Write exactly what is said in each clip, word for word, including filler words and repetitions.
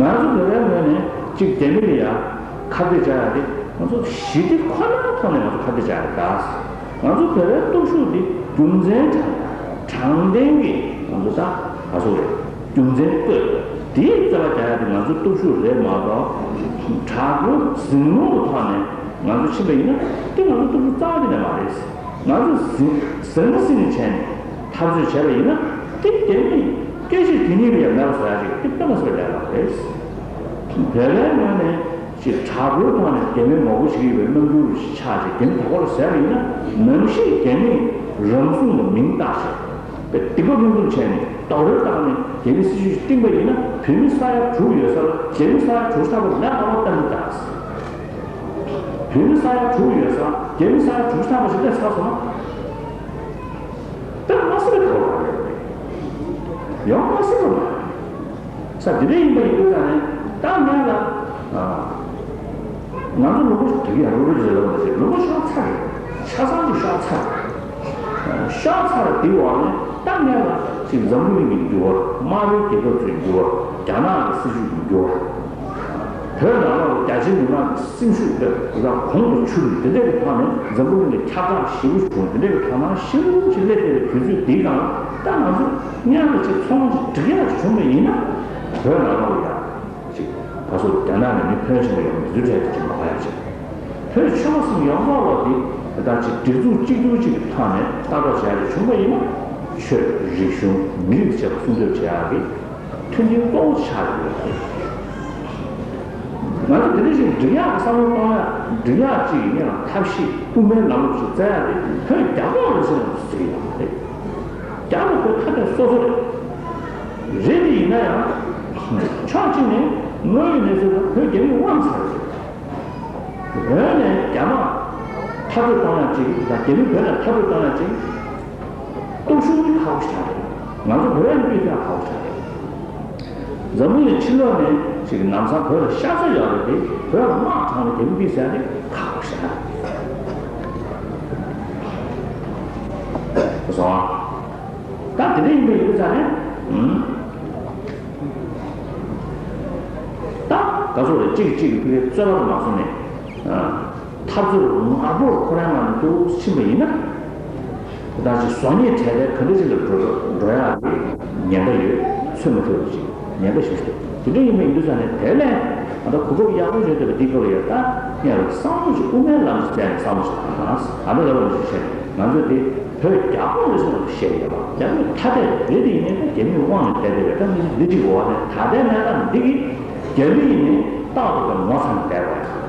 ང་ཚོ་བོད་པའི་ངོས་ནས་གཅིག་རྒྱ་མི་ལ་ཡ་ཁ་གཏད་བྱ་ཡ་དེ་ང་ཚོ་ཞི་བདེ་ཁོ་ནའི་ཐོག་ནས་ང་ཚོ་ཁ་གཏད་བྱ་ཡ་རེད་ད། ང་ཚོ་བོད་པའི་སྟོབས་ཤུགས་དེ་རྒྱུ་མཚན་དྲང་དྲང་བདེན་གྱི་ང་ཚོ་ད་ག་ཚོད་རེད། རྒྱུ་མཚན་བཀོད་དེའི་རྩ་བ་རྒྱག་ཡ་དེ་ང་ཚོའི་སྟོབས་ཤུགས་རེད་མ་གཏོགས། དྲག་པོའི་འཛིང་རླུང་གི་ཐོག་ནས་ང་ཚོ་ཕྱིན་པ་ཡིན་ན་དེ་ང་ཚོའི་སྟོབས་ཤུགས་རྩ་བ་ཉིད་ནས་མ་རེད། ང་ཚོས་ཟིང་ཟིང་ཟིང་ནས་བྱས་ནས་འཐབ་རྩོད་བྱས་པ་ཡིན་ན་དེ་རྒྱ་མིས་སྐད་ཆ་དེ་གཉིས་ལ་ཡང་མེད་པ་བཟོ་ཡ་ཅིག་དེ་དཔེ་མ་སྲིད་པའི་ལས་སླ་པོ་རེད། བོད་པའི་ངོས་ནས་ཅིག་དྲག་པོའི་ཐོག་ནས་རྒྱ་མི་ངོ་རྒོལ་བྱེད་ཀྱི་ཡོད་པའི་རྣམ་འགྱུར་ཆགས་ཅིག་རྒྱ་མི་དོ་ཁུར་ཟེར་བ་ཡིན་ན་ནམ་ཞིག་རྒྱ་མིས་རང་སྲུང་ལ་མིང་བཏགས་ཤིང་། པའི་སྡིག་པ་མངོན་སུམ་བྱས་ནས་རྡོག་རོལ་བཏང་ནས་རྒྱ་མི་སྲིད་ཇུས་བཏིང་པ་ཡིན་ན་བོད་མི་ས་ཡ་དྲུག་ཡོད་སར་རྒྱ་མི་ས་ཡ་དྲུག་ལྷག་པ་ལས་སླ་པོ་བཏང་གི་འདུག་བོད་མི་ས་ཡ་དྲུག་ཡོད་ས་རྒྱ་མི་ས་ཡ་དྲུག་ལྷག་པ་ཞིག་ལས་ཚར་སོང་ན། དཔེ་མ་སྲིད་པའི་གོ་བ་རེད། ཡོང་མ་སྲིད་པ་མ་རེད། ས་དེ་འདྲ་ཡིན་པ་ཡིན་དུས་ཙང་ནས་ད་ངས་ལ། ང་ཚོ་ལུང་པ་དེ་གའི་རུ་རུ་ཟེར་ལ་བ་ཞིག་ལུང་པ་ཤོར་ཚར་རེད། ཆ་ཚང་ཞིག་ཤོར་ཚར་རེད། ཤོར་ཚར་དེའི་འོག་ནས་ད་ངས་ལ་ཅིག་འཛམ་བུ་གླིང་གི་འགྱུར་བ། དམར་པོའི་རྒྱལ་ཁབ་ཚོའི་འགྱུར་བ། རྒྱ་ནག་གི་སྲིད་ཇུས་ཀྱི་འགྱུར་བ། བོད་ནང་ལོགས་ལ་རྒྱ་ཆེའི་མི་མང་གི་སེམས་ཤུགས་དེ་ལ་གོང་དུ་འཕྱུར་ནས་དེ་འདྲ་གི་ཐོག་ནས་འཛམ་བུ་གླིང་གི་ཁྱབ་བསྒྲགས་ཞེ་པོ་བྱུང་། དེ་འདྲ་གི་དོ་སྣང་ཞེ་པོ་ཅིག་སླེབས་བསྡད་པའི་དུས་ཚོད་འདིའི་སྒང་ལ་ད་ང་ཚོ་སྔོན་ལ་ཅིག་ཚོང་ཅིག་སྒྲིག་ཡག་ཅིག་བྱུང་བ་ཡིན་ན་བོད་ནང་ལོགས་ལ་ཡ། ཅིག་ཕར་ཚུར་རྒྱ་ནག་ནས་མི་ཕོན་ཆེན་པོ་ཡོང་མི་འདུག་འདྲ་དེ་ཅིག་མ་ག་ཡ་ཅིག་བོད་ཆོལ་ཁ་གསུམ་ཡོངས་རྫོགས་ལ་འདི་ད་ཅིག་སྒྲིག་འཛུགས་གཅིག་གྱུར་ཅིག་གི་ཐོག་ནས་ལྟ་རྟོག་བྱ་ཡ་ཅིག་བྱུང་བ་ཡིན་ན་ཆོས་རིག་གཞུང་མི་རིགས་བཅས་པ་སྲུང་སྐྱོབ་བྱེད་ཡག་གི་མཐུན་རྐྱེན་གཙོ་བོ་ཆགས་ཡོད་པ་རེད། ང་ཚོ་དེ་འདྲ་ཞིག་སྒྲིག་ཡག་གི་བསམ་བློ་གཏོང་ཡག་སྒྲིག་ཡག་ཅིག་ཡིན་ན་ཡང་ཐབས་ཤེས་དབུ་མའི་ལམ་ལུགས་ཤིག་བཙལ་ཡག་དེ་བོད་རྒྱ་ཁོངས་རེད་ཟེར་ཡག་ཟེར་གྱི་ཡོད་མ་རེད། རྒྱ་ནག་བོད་ཁ་གཏད་སོ་སོ་རེད། རེད་དེ་ཡིན་ན་ཡང་། ཕྱོགས་གཅིག་ནས་དངོས་ཡོད་གནས་ཚུལ་ལ་བོད་རྒྱ་མིས་དབང་ཚར་རེད། བོད་ནས་རྒྱ་ནག་མཐར་སྐྲོད་གཏོང་ཡག་ཅིག་དང་རྒྱ་མི་བོད་ནས་མཐར་སྐྲོད་གཏོང་ཡག་ཅིག་སྟོབས་ཤུགས་ནི་ཁག་པོ་ཞིག་ཆགས་རེད། ང་ཚོ་བོད་ནས་སྤུས་ཚད་ཁག་པོ་ཆགས་རེད། འཛམ་བུ་གླིང་ཕྱི་ལོགས་ནས་ཅིག་ལམ་སང་བོད་ལ་ཤ་ཚ་ཡོད་རེད་དེ་བོད་ལ་དམག་དྲངས་ནས་རྒྱ་མི་སྤུས་ཚད་ནི་ཁག་པོ་ཞིག་ཆགས་རེད། སོང་ཨ། ད་དེ་འདྲ་ཡིན་པའི་ཡིན་ཙང་ནས། ད་ག་ཚོད་རེད། གཅིག་གིས་གཅིག་གི་ཕི་གའི་རྩོད་པ་དུ་མ་སོང་ནས། འཐབ་རྩོད་ངར་པོར་ཁོ་རང་ངང་ནས་ཏུ་ཕྱིན་པ་ཡིན་ན། ད་ཅིག་བཟོ་ཉེས་གྲལ་རེ་ག་འདྲ་ཞིག་ལ་འགྲོ་འགྲོ་ཡག་གི་ཉེན་ཁ་ཡོད། ཚོད་མ་ཐུབ་པ་ཅིག་ཉེན་ཁ་ཞིག་ཞིག་དེ་འདྲ་ཡིན་པ་ཡིན་དུས་ཙང་ནས་དེ་ལས་ང་ད་གོ་སྐབས་ཡག་པོ་ཞིག་འདུག་པ་འདི་སྐོར་ལ་ཡོད། ད་ངས་བསམ་བློ་ཞིག་དབུ་མའི་ལམ་ཞིག་བཙལ་ནས་བསམ་བློ་ཞིག་བཏང་ན་ཨ་ད་ལ་བ་ཞིག་བཤད་ང་ཚོས་དེ། བོད་རྒྱ་ཁོངས་ལ་སོགས་བཤད་ཡོད་པ། རྒྱ་མི་ཐ་དད་རེད་དེ་ཡིན་ནའི་ད་རྒྱ་མིའི་དབང་ནས་བསྡད་བསྡད་པའི་ད་མི་འདི་གཅིག་འོག་ནས་ད་ལྟའི་གནས་སྟངས་འདི་གིས་རྒྱ་མི་ཡིན་ནའི་རྟག་ཏུ་ད་ངོ་ཚ་ནས་བསྡད་པ་ཡ།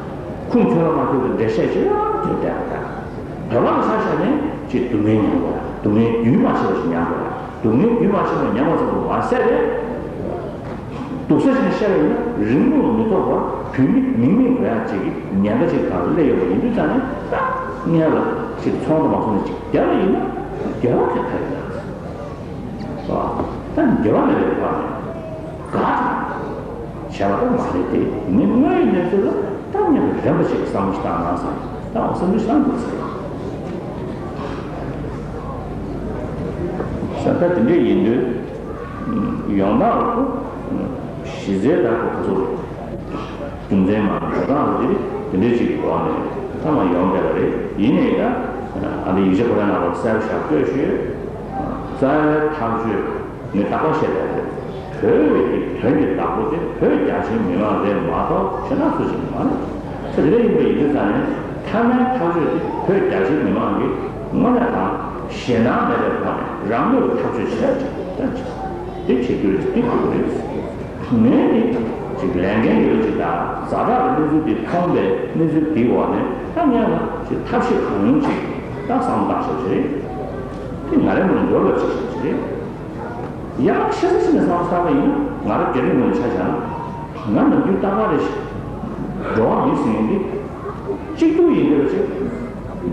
ཁུངས་འཁྱོལ་ལ་མ་འཁྱོལ་བའི་འགྲེལ་བཤད་ཅིག་ཡང་བརྒྱབ་བསྡད་པ་ཡ། བོད་པ་ལ་ཆ་བཞག་ནས་ཅིག་སྡུག་བསྔལ་མྱངས་དགོས་ཡ། སྡུག་བསྔལ་རྒྱུན་མ་ཆད་པ་ཞིག་མྱངས་དགོས་ཡ། སྡུག་བསྔལ་རྒྱུན་མ་ཆད་པ་མྱངས་པ་ཙམ་དུ་མ་ཟད་པའི། སྡུག་ས་ཞིག་བཤད་པ་ཡིན་ན་རིང་པོར་མི་ཐོགས་པར་བོད་མི་མིང་མེད་འགྲོ་ཡག་ཅིག་གི་ཉེན་ཁ་ཅིག་གང་སླེབས་ཡོད་པ་ཡིན་དུས་ཙང་ནས་ད་སྔོན་ལ་ཅིག་ཚོང་དུ་མ་སོང་ནས་ཅིག་བརྒྱབ་པ་ཡིན་ན་འགྱུར་བ་ཐེབས་ཐབས་ཡོད་ན། ད་འགྱུར་བ་མེད་པའི་བར་ནས་དགའ་དང་བྱས་པ་ད་མ་རེད་དེ་མི་དངོས་ཡོད་གནས་ཚུལ་ལ་ད་སྔོན་ལ་རན་པ་ཅིག་བསམ་བློ་ཞིག་བཏང་ན་བསམ་ད་འོ་བསམ་བློ་ཞིག་བཏང་དགོས་ཟེར། ས་ད་དེ་འདྲ་ཡིན་དུས། ཡོང་སྟངས་ལ་གཞི་རྩའི་ད་གོ་ཁ་ཚོར་རྒྱུ་མཚན་མ་འགྲོ་སྟངས་ལ་དེ་དེ་འདྲ་ཅིག་གི་འོག་ནས་ཐ་མ་ཡོང་བསྡད་པ་རེད། ཡིན་ནའི་ད་ཨ་འདི་ཡིག་ཆ་ཁོ་རང་ནང་ལ་གསལ་པོ་ཞིག་བཀོད་ཞུས། རྩ་བའི་ཐག་གཅོད་ངས་རྟག་པར་བཤད་པ་རེད། བོད་ཀྱི་དོན་གྱི་བདག་པོ་དེ་བོད་རྒྱ་ཆེའི་མི་མང་རེད་མ་གཏོགས་གཞན་དག་སུ་ཞིག་མ་རེད། ས་དེ་འདྲ་ཡིན་པ་ཡིན་དུས་ཙང་ནས་མཐའ་མའི་ཐག་གཅོད་དེ་བོད་རྒྱ་ཆེའི་མི་མང་གིས་དངོས་གནས་དང་ཞེད་སྣང་མེད་པའི་ཐོག་ནས་རང་མོས་ཐག་གཅོད་བྱས་ཅིག་ད་ཅིག་དེ་བྱེད་རྒྱུ་རེད། དེ་དགོས་རེད། ངས་ནི་ཅིག་ལས་འགན་ཡོད་ཅིག་དང་ཛ་དྲག་གི་གནས་ཚུལ་དེ་མཐོང་པའི་གནས་ཚུལ་དེའི་འོག་ནས་ད་ངས་ལ་ཅིག་ཐབས་ཤེས་གང་ཡོང་ཅིག་ད་བསམ་བློ་བཏང་ཤོག་ཅིག་རེད། དེ་ང་རའི་ངོས་ནས་འབྱོར་བ་ཅིག་ཤོག་ཅིག་རེད། ཡང་ཆེ་ས་ཆེ་ནས་བསམ་བློ་བཏང་པ་ཡིན་ན་ང་རང་རྒྱ་རིགས་ངོས་ནས་ཆ་བཞག་ན་ང་ནམ་རྒྱུན་ལྟ་ག་རེ་ཞིག་འགྲོ་བ་མི་ཟེར་མཁན་འདི་གཅིག་གྱུར་ཡིན་དགོས་པ་ཅིག་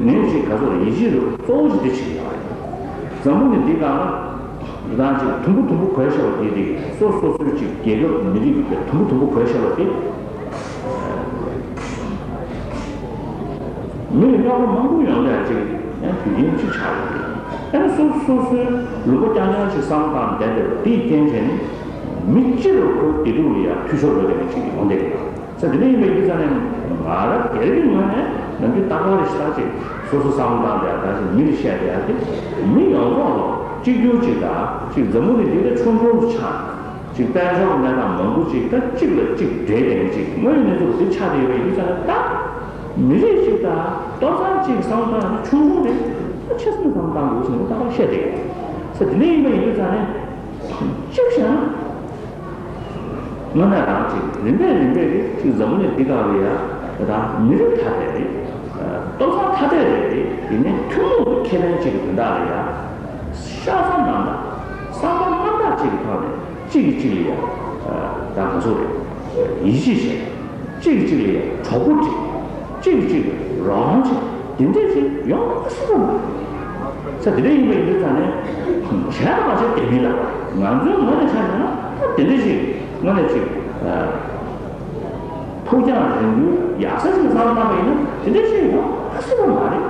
ངས་ཅིག་ག་ཚོད་ཡིད་ཆེས་རུ་གཙོ་བོ་ཞིག་འདི་བྱེད་ཀྱི་ཡོད་རེད། འཛམ་བུ་གླིང་འདི་སྒང་ལ་རང་ཅིག་དུམ་བུ་དུམ་བུ་བགོས་བཞག་པ་དེ་དེ་སོ་སོ་སོའི་ཅིག་རྒྱལ་ཁབ་མི་རིགས་དུམ་བུ་དུམ་བུ་བགོས་བཞག་པ་དེ། མི་ལ་རྙོག་དྲ་མང་པོ་ཡོང་བསྡད་ཅིག་ཡང་དུས་རྒྱུན་གཅིག་ཆགས་ཡོད་རེད། ཨ་ནི་སོ་སོ་སོའི་ལུང་པ་རྐྱང་རྐྱང་ཞིག་བསམ་བློ་བཏང་བསྡད་བསྡད་པ་དེའི་རྐྱེན་བྱས་ནས་ མི་སྤྱི་ལ་ཁོའི་བདེ་སྡུག་ལ་ཡང་འཐུས་ཤོར་འགྲོ་མཁན་ཅིག་ཡོང་བསྡད་ཀྱི་ཡོད། ས་དེ་འདྲ་ཡིན་པའི་ཡིན་ཙང་ནས་ང་རང་སྒེར་གྱི་ངོས་ནས་ནམ་རྒྱུན་རྟག་པར་རེ་ཞིག་ད་ཅིག་སོ་སོ་བསམ་བློ་བཏང་བསྡད་ཡ་ད་ཅིག་མི་ལ་བཤད་བསྡད་ཡ་དེ་མི་ཡོངས་རྫོགས་ལ་གཅིག་གྱུར་ཅིག་དང་ཅིག་འཛམ་བུ་གླིང་འདི་ལ་ཆུང་ཆུང་དུ་ཆགས། ཅིག་དཔལ་འབྱོར་གནས་སྟངས་མང་པོ་ཅིག་ད་གཅིག་ལ་གཅིག་འབྲེལ་ལྡན་ཅིག་དངོས་ཡོད་གནས་ཚུལ་འདི་ཆགས་བསྡད་ཡོད་པའི་ཡིན་ཙང་ནས་ད་མི་རིགས་ཅིག་དང་ལྟོ་ཚང་གཅིག་བསམ་བློ་བཏང་ཡ་ཆུང་ཆུང་རེད། ད་ཆེ་སེམས་བསམ་བློ་བཏང་དགོས་ཟེར་ནས་ད་ག་བཤད་བསྡད་ཡོད། ས་དེ་འདྲ་ཡིན་པ་ཡིན་དུས་ཙང་ནས་གཅིག་བྱས་ན། དངོས་གནས་རང་ཅིག་རིམ་པས་རིམ་པས་ཀྱིས་ཅིག་འཛམ་བུ་གླིང་འདི་སྒང་ལ་ཡ་ད་མི་རིགས་ཐ་དད་རེད། ལྟོ་ཚང་ཐ་དད་རེད་དེ། ཡིན་ནའི་ཐུན་མོང་གི་ཁེ་ཕན་ཅིག་གི་དོན་དག་ལ་ཡ། ཤ་ཚ་རྣམ་དག་བསམ་པ་རྣམ་དག་ཅིག་གི་ཐོག་ནས་གཅིག་གིས་གཅིག་ལ་ཡ། ད་ག་ཚོད་རེད། ཡིད་ཆེས་བྱས། གཅིག་གིས་གཅིག་ལ་ཡ་གྲོགས་པོ་སྒྲིག་གཅིག་གིས་གཅིག་ལ་རོགས་རམ་བྱེད། དེ་འདྲས་ཅིག་ཡོང་མ་སྲིད་པ་མ་རེད། ས་དེ་འདྲ་ཡིན་པ་ཡིན་དུས་ཙང་ནས་བྱས་དང་མ་བྱས་དེ་མིན་ལ། ང་ཚོའི་ངོས་ནས་ཆ་བཞག་ན་ད་དེ་འདྲ་ཞིག་དངོས་གནས་ཅིག་ཕུགས་རྒྱང་རིང་པོའི་ཡག་ས་ཞིག་བསམ་བློ་བཏང་པ་ཡིན་ན་དེ་འདྲ་ཞིག་ཡོང་མ་སྲིད་པ་མ་རེད།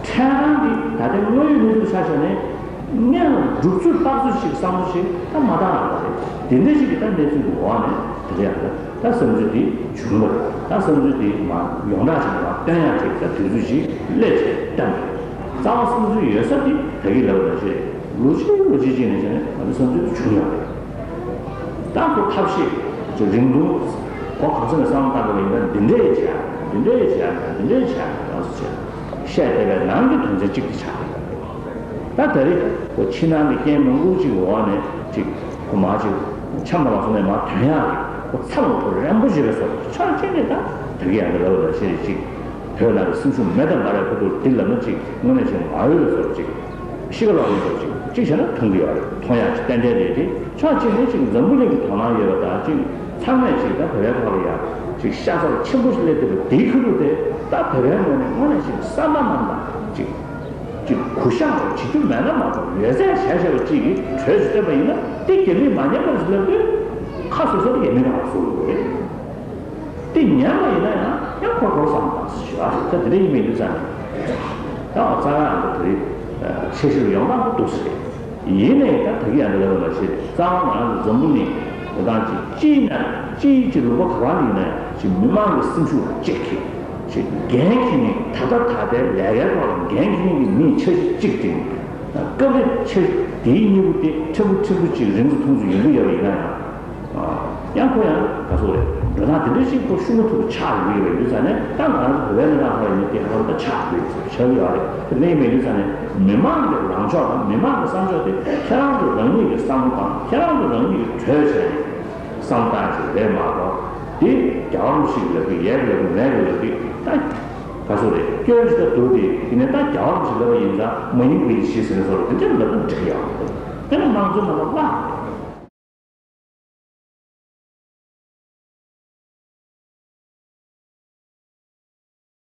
ཕྲན་རང་གིས་ད་ལྟའི་དངོས་ཡོད་གནས་ཚུལ་ཆ་བཞག་ནས་སྔོན་ལ་སྒྲུབ་ཚུལ་དཔག་ཚུལ་ཞིག་བསམ་བློ་ཞིག་ད་མ་བཏང་ཡག་པ་རེད། དེ་འདྲ་ཞིག་གི་ད་གནས་ཚུལ་གྱི་འོག་ནས་དེ་འདྲ་ཡག་ད། ད་བསམ་ཚུལ་འདི་བྱུང་བ་རེད། ད་བསམ་ཚུལ་འདི་མར་ཡོངས་གྲགས་ཅིག་མར་སྟོན་ཡག་ཅིག་ད་དུས་ཚོད་ཅིག་སླེབས་བྱས་བཏོན་པ་རེད། རྩ་བ་བསམ་ཚུལ་ཡོད་ས་འདི་ད་གིན་ལབ་པ་ནང་བཞིན་རེད། ལོ་གཅིག་ལོ་གཅིག་ཅིག་ནས་བྱས་ནས་ང་ཚོ་བསམ་ཚུལ་འདི་བྱུང་ཡོད་རེད། ད་ཁོ་ཐབས་ཤེས་ཀྱི་རིང་ཐུང་གོ་གང་ས་ནས་བསམ་བློ་བཏང་དགོས་པ་ཡིན་ན་འདི་འདྲས་བྱས་འདི་འདྲས་བྱས་འདི་འདྲས་བྱས་རང་སུ་བྱས་བཤད་བསྡད་པའི་ནང་གི་དོན་ཚན་གཅིག་དེ་ཆགས་ཡོད་རེད། ད་ད་རེས་ཁོ་ཕྱི་ནང་གི་རྐྱེན་མང་པོ་ཅིག་འོག་ནས་ཅིག་ཁོ་མར་ཅིག་འཆམ་པ་ལ་སོང་ནས་མར་ཐོན་ཡག་གི་ཁོ་མཚམས་ལ་ཁོ་རན་པོ་བྱེད་པའི་བཟོ་ཕྱོགས་གཅིག་ནས་ད་ད་གི་ཡང་འདི་ལབ་ལ་ཤེས་རེད་ཅིག་བོད་ནང་གི་སེམས་ཤུགས་མེ་དང་འབར་བའི་ཁ་ཐུག་འདི་ལབ་ན་ཅིག་དངོས་གནས་ཅིག་མ་འོས་པའི་བཟོ་ཅིག་ཤི་ཁ་ལོག་ཡིན་བཟོ་ཅིག་ཅིག་བྱས་ན་མཐོང་གི་ཡོད་རེད། མཐོང་ཡག་ཅིག་ཏན་ཏན་རེད་དེ་ཕྱོགས་གཅིག་ནས་ཅིག་འཛམ་བུ་གླིང་གི་དོ་སྣང་ཡོད་པ་དང་ཅིག་ཚང་མས་ཅིག་ད་བོད་པའི་ཐོག་ལ་ཡང་ཅིག་ཤ་ཚ་ཆེན་པོ་ཞིག་སླེབས་བསྡད་པ་དེའི་ཁ་ཐུག་དེ་ད་བོད་པའི་ངོས་ནས་དངོས་གནས་ཅིག་བསམ་པ་རྣམ་དག་ཅིག་ཅིག་གུ་བཤངས་རོགས་བྱེད་རྒྱུ་མེད་ན་མ་གཏོགས་ཡོད་ཚད་བྱས་བྱས་པ་གཅིག་གིས་གྲོས་ཤིག་བཏོན་པ་ཡིན་ན་དེ་རྒྱ་མིས་མ་ཉན་པ་ཞིག་ལབ་དུས་ཁ་སོ་སོར་རྒྱ་མི་རང་ལ་ཟུག་རེད། དེ་ཉན་པ་ཡིན་ན་ཡང་ཡང་ཁོ་ཁོ་བསམ་བཏང་ཟེར་ཞུ་ཨ་ད་དེ་འདྲ་ཡིན་མིན་དུས་ཙང་ནས་ད་འོ་རྩ་བའི་ཨ་མདོ་དེ་རིང་འཆར་གཞི་ལ་ཡོང་སྟངས་འདུག་ཟེར། ཡིན་ནའི་ད་ད་གི་ཡང་འདི་ལ་ལ་ཞེས་རྩ་བ་ང་རང་ཚོ་འཛམ་བུ་གླིང་འོ་ད་ཅིག་སྤྱིའི་ནང་སྤྱིའི་ཅིག་ལུང་པ་ག་བ་ནས་ཡིན་ན་ཡང་ཅིག་མི་མང་གི་སེམས་ཤུགས་ལ་གཅིག་གིས་ཅིག་འགན་འཁྱེར་ནས་ད་ལྟ་ད་ལྟའི་ལས་ཀའི་ཐོག་ལ་འགན་འཁྱེར་མཁན་གྱི་མིའི་འཆར་གཞི་གཅིག་དེ་སྐབས་རེ་འཆར་གཞི་དེའི་གཉིས་པོ་དེ་ཕྲན་བུ་ཕྲན་བུ་ཅིག་རིང་ཚོ་ཐུང་ཚོ་ཡོང་གི་ཡོད་པ་ཡིན་ན་ཡང་། ཡང་ཁོ་ཡང་ག་ཚོད་རེད། འགྲོ་སྟངས་དེ་འདྲ་ཞིག་ཁོ་ཤུགས་མ་ཐུབ་པ་ཆགས་ཡོད་ཀྱི་ཡོད་པའི་དུས་ཙང་ནས་ད་ང་རང་ཚོ་བོད་པའི་གནས་སྟངས་ཁོ་ཡིན་ན་དེ་ཧ་ལམ་ད་ཆགས་ཡོད་ཀྱི་ཆགས་ཀྱི་ཡོད་རེད། དེ་ནས་མེད་དུས་ཙང་ནས་མི་མང་གི་ལངས་ཕྱོགས་དང་མི་མང་གི་བསམ་ཕྱོགས་དེ་ཁྱེད་རང་ཚོ་རང་ཉིད་ཀྱི་བསམ་བློ་དང་ཁྱེད་རང་ཚོ་རང་ཉིད་ཀྱི་གྲོས་བྱས་ནས་བསམ་བློ་བཏང་ཞིག་རེད་མ་གཏོགས་དེ་རྒྱལ་བ་རིན་པོ་ཆེ་གིས་ལབ་ཀྱི་ཡས་ཀྱིས་ལབ་ཀྱི་མས་ཀྱིས་ལབ་ཀྱི་ད་ག་ཚོད་རེད། སྐྱོན་ཞིག་ད་འདུག་དེ་དེ་ནས་ད་རྒྱལ་བ་རིན་པོ་ཆེས་ལབ་པ་ཡིན་ཙང་མ་ཡིན་པ་ཡིན་ཞེས་ཟེར་ནས་སོགས་དེ་འདྲ་ལབ་ན་འགྲིག་གི་ཡོད་མ་རེད། དེ་ནི་དམངས་གཙོའི་ནང་ལ་བླངས་རེད།